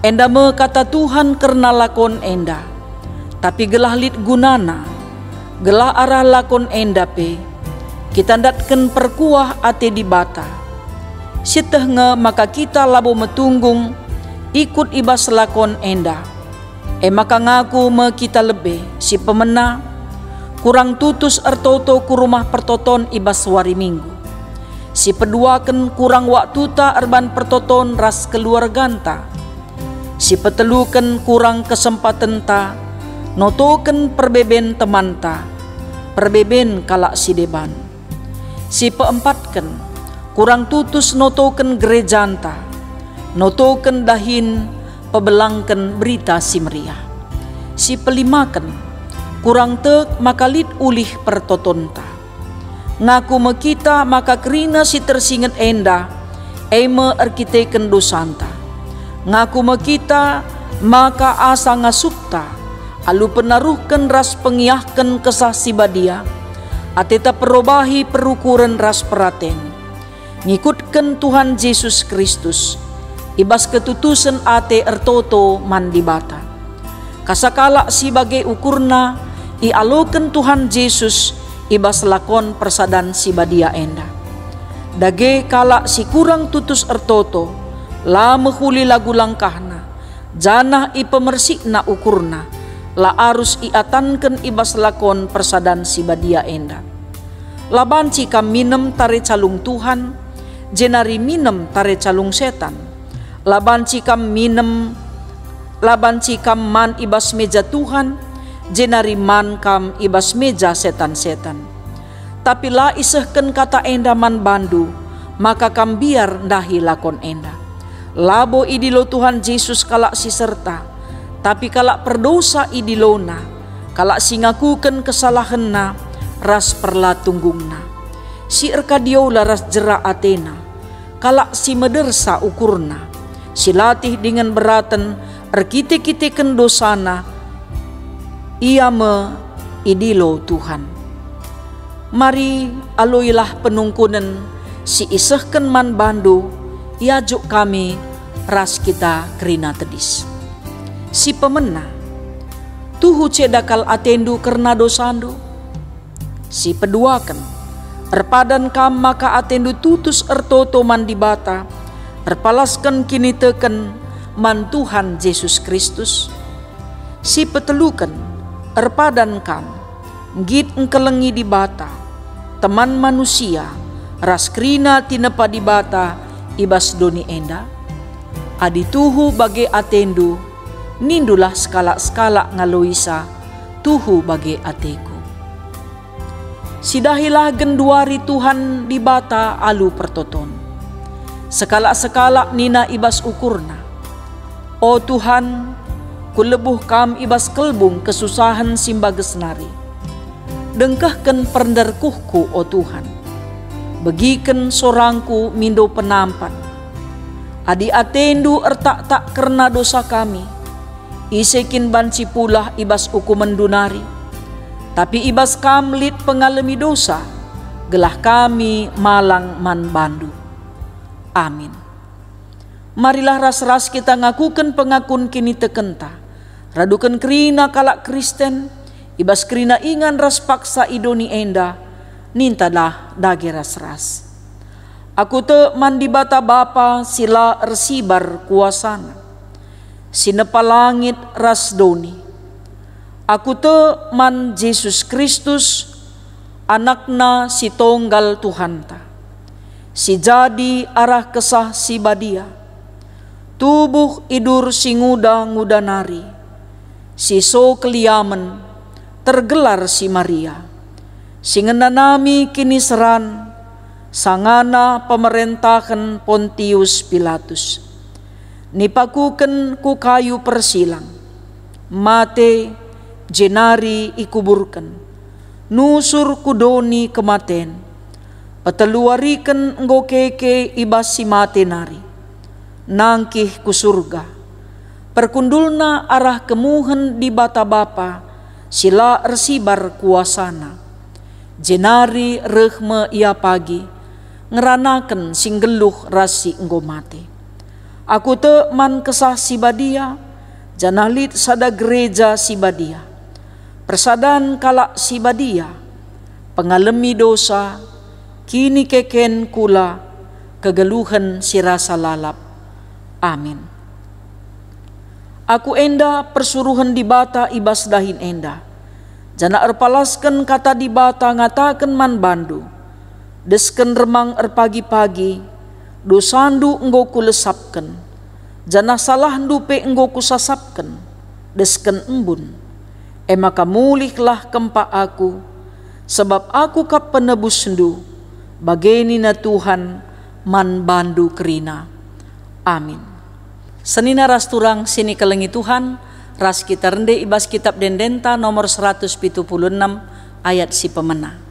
Enda me kata Tuhan kerna lakon enda, tapi gelah lit gunana, gelah arah lakon enda pe kita ndatken perkuah ate Dibata. Sieteh nge maka kita labo metunggung ikut i bas lakon enda. E maka ngaku me kita lebe, si pemena, kurang tutus ertoto ku Rumah Pertoton i bas wari Minggu. Si peduaken kurang waktuta erban pertoton ras keluarganta. Si peteluken kurang kesempatenta notoken perbeben temanta, perbeben kalak si deban. Si peempatken kurang tutus notoken gerejanta, notoken dahin pebelangken Berita Si Meriah. Si pelimaken kurang tek maka lit ulih pertotonta. Ngaku me kita maka kerina si tersinget enda, e me erkiteken dosanta. Ngaku me kita maka asa ngasupta, alu penaruhken ras pengiahken Kesah Si Badia, ateta perobahi perukuren ras peraten. Ngikutken Tuhan Jesus Kristus, i bas ketutusen ate ertoto man Dibata. Kasa kalak si bage ukurna ialoken Tuhan Jesus i bas lakon persadan si badia enda. Dage kalak si kurang tutus ertoto, la mehuli lagu langkahna, janah ipemersikna ukurna, la arus iatanken i bas lakon persadan si badia enda. La banci kam minem tare calung Tuhan, jenari minem tare calung setan. La banci kam minem, la banci kam man i bas meja Tuhan, jenari man kam i bas meja setan-setan. Tapi la isehken kata enda man bandu, maka kam mbiar ndahi lakon enda. Labo idilo Tuhan Jesus kalak si serta, tapi kalak perdosa idilona, kalak si ngakuken kesalahenna ras perlatunggungna, si erkadiola ras jera atena, kalak si medersa ukurna, si latih dingen beraten erkite-kiteken dosana, ia me idilo Tuhan. Mari aloilah penungkunen si isehken man bandu, iajuk kami ras kita kerina tedis. Si pemena, tuhu ceda kal atendu kerna dosandu? Si peduaken, erpadan kam maka atendu tutus ertoto man Dibata, erpalasken kiniteken man Tuhan Jesus Kristus? Si peteluken, erpadan kam, nggit ngkelengi Dibata, teman manusia, ras kerina tinepa Dibata i bas doni enda? Adi tuhu bage atendu, nindulah sekalak-sekalak ngaloisa, "Tuhu bage ateku." Sidahilah genduari Tuhan Dibata alu pertoton. Sekalak-sekalak nina i bas ukurna, "O Tuhan, kulebuh Kam i bas kelbung kesusahen si mbages nari. Dengkehken pernderkuhku, o Tuhan. Begiken sorangku mindo penampat. Adi ateNdu ertaktak kerna dosa kami, ise kin banci pulah i bas ukumenNdu nari? Tapi i bas Kam lit pengalemi dosa, gelah kami malang man baNdu." Amin. Marilah ras-ras kita ngakuken pengakun kinitekenta, raduken kerina kalak Kristen, i bas kerina ingan ras paksa i doni enda, nintalah dage ras-ras. Aku tek man Dibata Bapa si la ersibar kuasaNa, si nepa langit ras doni. Aku tek man Jesus Kristus, AnakNa si tonggal Tuhanta, si jadi arah Kesah Si Badia, tubuh idur si nguda-nguda nari, si so keliamen, tergelar si Maria, si ngenanami kiniseran, sangana pemerentahen Pontius Pilatus. Nipakuken ku kayu persilang, mate, jenari ikuburken, nusur ku doni kematen. Peteluwariken enggo keke i bas si mate nari, nangkih ku Surga. Perkundulna arah kemuhen Dibata Bapa si la ersibar kuasaNa. Jenari reh me Ia pagi, ngeranaken si nggeluh ras si enggo mate. Aku tek man Kesah Si Badia, janah lit sada gereja si badia, persadan kalak si badia, pengalemi dosa, kinikeken kula, kegeluhen si rasa lalap. Amin. Aku enda persuruhen Dibata i bas dahin enda, janah erpalasken kata Dibata ngataken man bandu, desken remang erpagi-pagi, dosandu enggo kulesapken, janah salahndu pe enggo kusasapken, desken embun. E maka mulihlah kempak Aku, sabap Aku kap penebusndu, bage nina Tuhan man bandu kerina. Amin. Senina ras turang si nikelengi Tuhan, ras kita rende i bas Kitap Ende-endenta nomor seratus pitu puluh enem, ayat si pemena.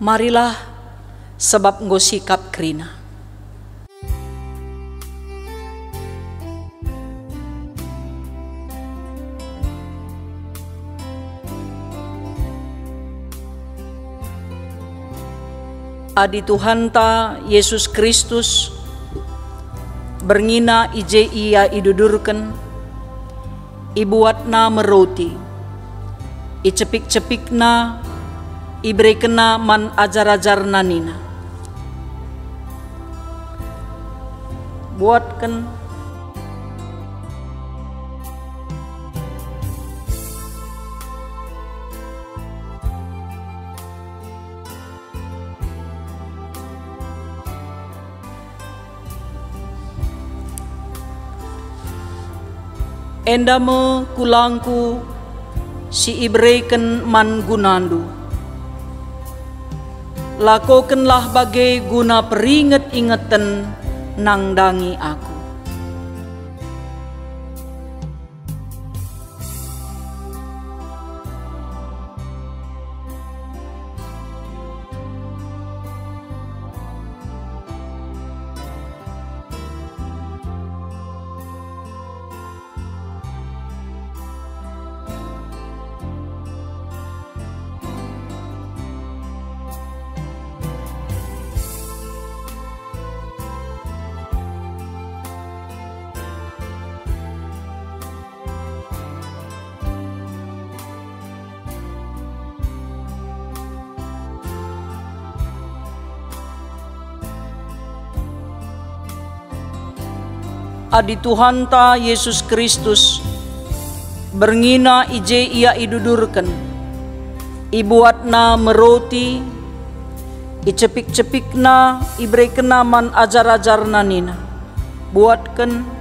Marilah, sebab enggo sikap kerina. Adi Tuhanta Jesus Kristus, berngiNa i je Ia idudurken, ibuatNa me roti, icepik-cepikNa, iberekenNa man ajar-ajarNa nina, "Buatken." Enda me kulangKu si ibereken man gunandu. Lakokenlah bage guna peringet-ingeten nandangi Aku. Adi Tuhanta Jesus Kristus, berngiNa i je Ia idudurken, ibuatNa me roti, icepik-cepikNa, iberekenNa man ajar-ajarNa nina, "Buatken."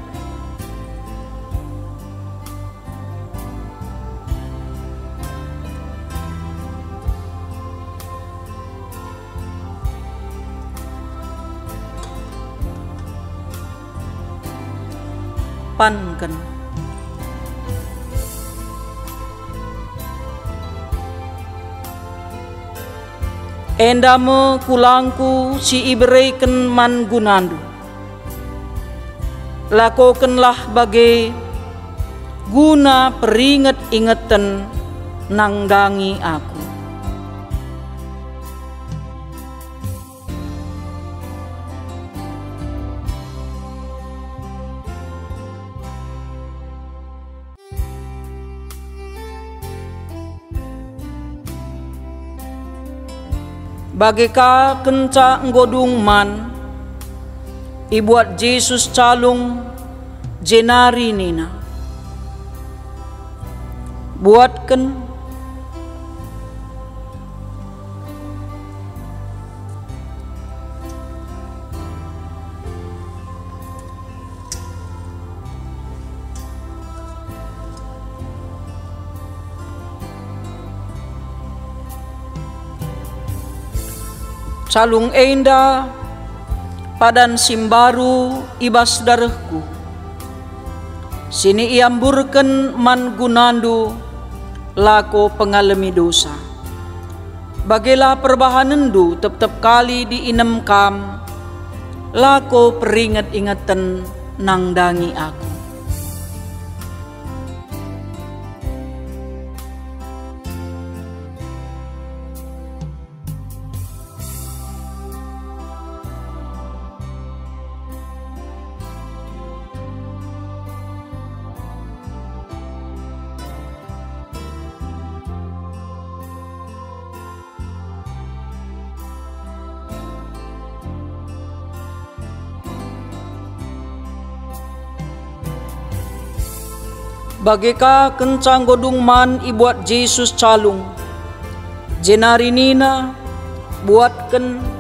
panken. Enda me kulangku si ibereken man gunandu. Lakokenlah bage guna peringet-ingeten nandangi aku. Bage ka kenca enggo dung man, ibuat Jesus calung, jenari nina, "Buatken." Calung enda padan si mbaru i bas darehku, si niamburken man gunandu lako pengalemi dosa. Bagelah perbahanenndu tep-tep kali diinem kam, lako peringet-ingeten nandangi aku. Bage ka kenca enggo dung man ibuat Jesus calung, jenari nina, "Buatken."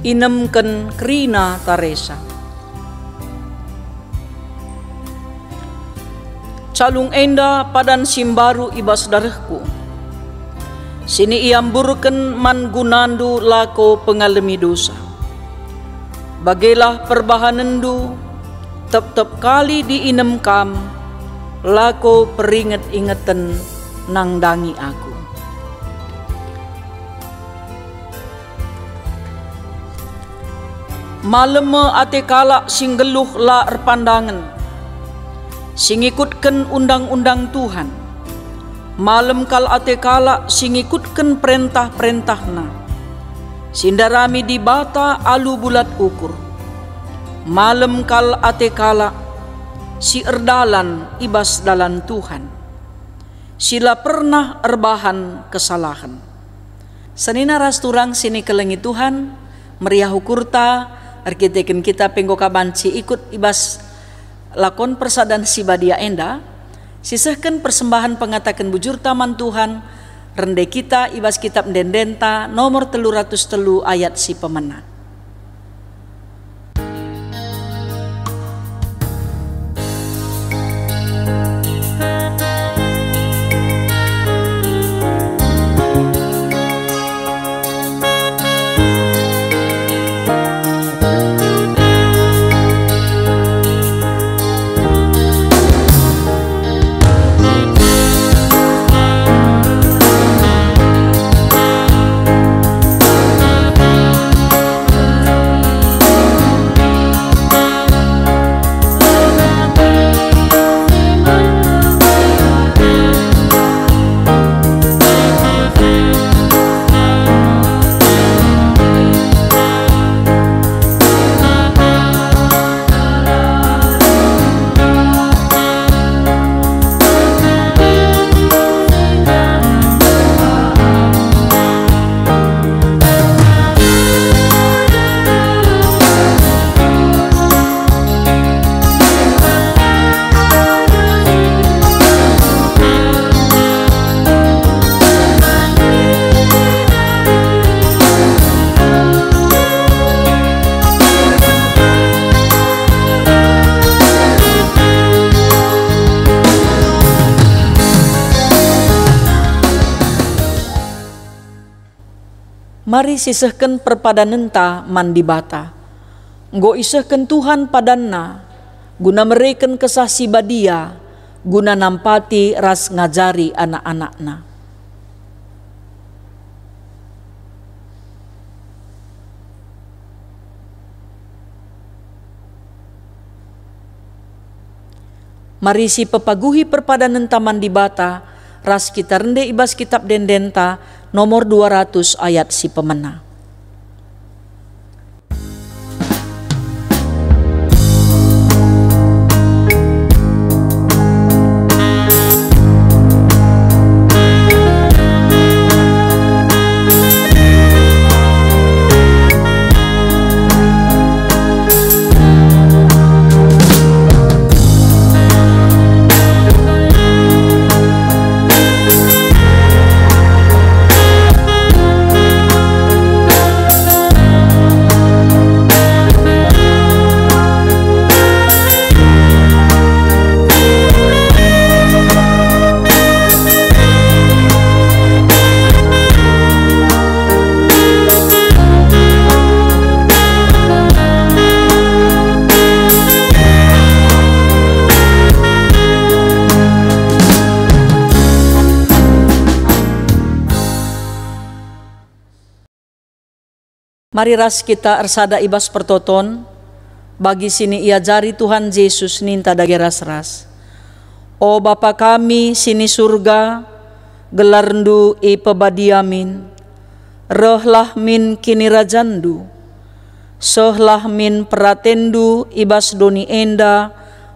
Inemken kerina taresa. Calung enda padan si mbaru i bas darehku, si niamburken man gunandu lako pengalemi dosa. Bagelah perbahanenndu, tep-tep kali diinem kam, lako peringet-ingeten nandangi aku. Malem me ate kalak si nggeluh la erpandangen, si ngikutken undang-undang Tuhan. Malem kal ate kalak si ngikutken perentah-perentahNa, si ndarami Dibata alu bulat ukur. Malem kal ate kalak si erdalan i bas dalan Tuhan, si la pernah erbahan kesalahen. Senina ras turang si nikelengi Tuhan, meriah ukurta erkiteken kita pe enggo ka banci ikut i bas lakon persadan si badia enda, sisehken persembahen pengataken bujurta man Tuhan, rende kita i bas Kitab Ende-endenta nomor telu ratus telu ayat si pemena. Mari sisehken perpadanenta man Dibata. Enggo isehken Tuhan padanNa, guna mereken Kesah Si Badia, guna nampati ras ngajari anak-anakNa. Mari sipepaguhi perpadanenta man Dibata, ras kita rende i bas Kitap Ende-endenta nomor dua ratus ayat si pemena. Mari ras kita ersada i bas pertoton, bagi si niajari Tuhan Jesus ninta dage ras-ras. O Bapa kami si ni Surga, gelarNdu ipebadia min, rehlah min kinirajanNdu, sehlah min peratenNdu i bas doni enda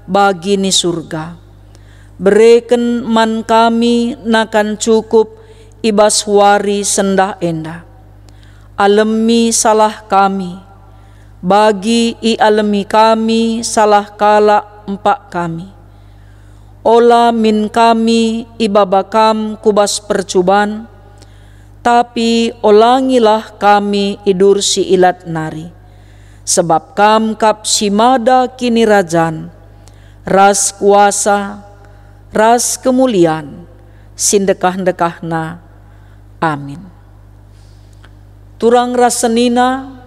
bagi ni Surga. Bereken man kami nakan cukup i bas wari sendah enda. Alemi salah kami, bagi ialemi kami salah kalak empak kami. Ola min kami ibaba Kam ku bas percuban, tapi olangilah kami idur si ilat nari. Sebab Kam kap si mada kinirajan, ras kuasa, ras kemulian, si ndekah-ndekahna. Amin. Turang ras senina,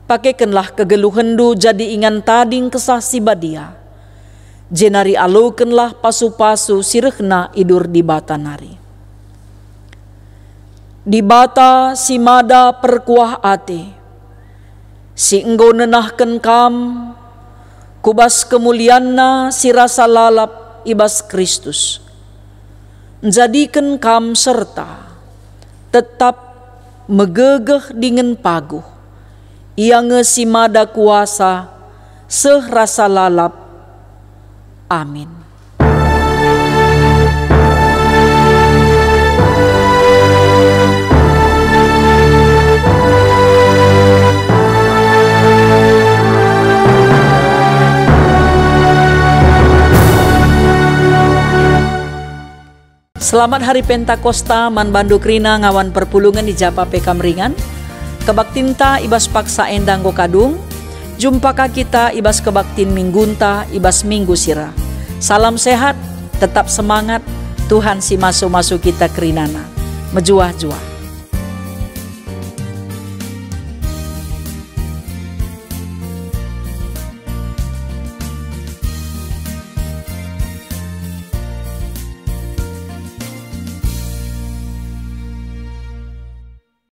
pakekenlah kegeluhenndu jadi ingan tading Kesah Si Badia, jenari alokenlah pasu-pasu si rehna i dur Dibata nari. Dibata si mada perkuah ate, si enggo nenahken kam ku bas kemulianNa si rasa lalap i bas Kristus, njadiken kam serta tetap megegeh dingen paguh. Ia nge si mada kuasa seh rasa lalap. Amin. Selamat Hari Pentakosta man bandu kerina ngawan perpulungen i japa pe kam ringan. Kebaktinta i bas paksa enda enggo kadung. Jumpa ka kita i bas kebaktin minggunta i bas minggu si reh. Salam sehat, tetap semangat, Tuhan si masu-masu kita kerinana. Mejuah-juah.